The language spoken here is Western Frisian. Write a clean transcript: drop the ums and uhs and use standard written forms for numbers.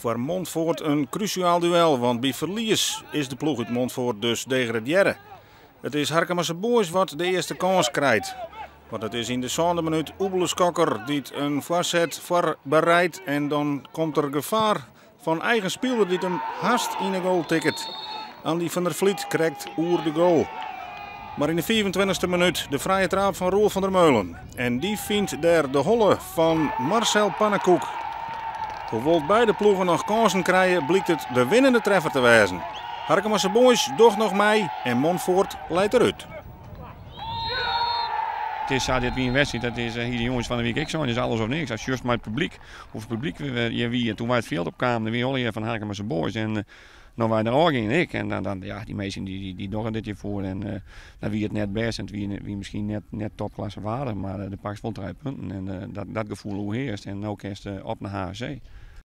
Foar Montfoort in krúsjaal duel, want by ferlies is de ploech út Montfoort dus degradearre. It is Harkemase Boys wat de earste kâns krijt. Want it is yn de sânde minút Oebele Skokker dy't in foarset foarbereidt en dan komt der gefaar fan eigen spiler dy't him hast yn 'e goal tikket. Andy van der Vliet krekt oer de goal. Mar yn de 25e minút de frije traap fan Roel van der Meulen. En dy fynt dêr de holle fan Marcel Pannekoek. Hoewol't beide ploegen noch kânsen krije, blykt it de winnende treffer te wêzen. Harkemase Boys docht noch mei en Montfoort leit derút. It is sa, dit wie in wedstriid, dat is, hie de jonges fan de wyk ek sein, is alles of niks. As sjochst mei it publyk, hoefolle publyk hjir wie en toen wy it fjild op kamen, der wie allegear fan Harkemase Boys en no wy der ôf gean ek. En dan, dan, ja, dy minsken dy, dy, dy dogge dit hjirfoar en dan wie it net bêst en it wie, wie miskien net, net topklasse waardig, mar do pakst wol 3 punten en dat, dat gefoel oerhearst en no kinst op nei HFC.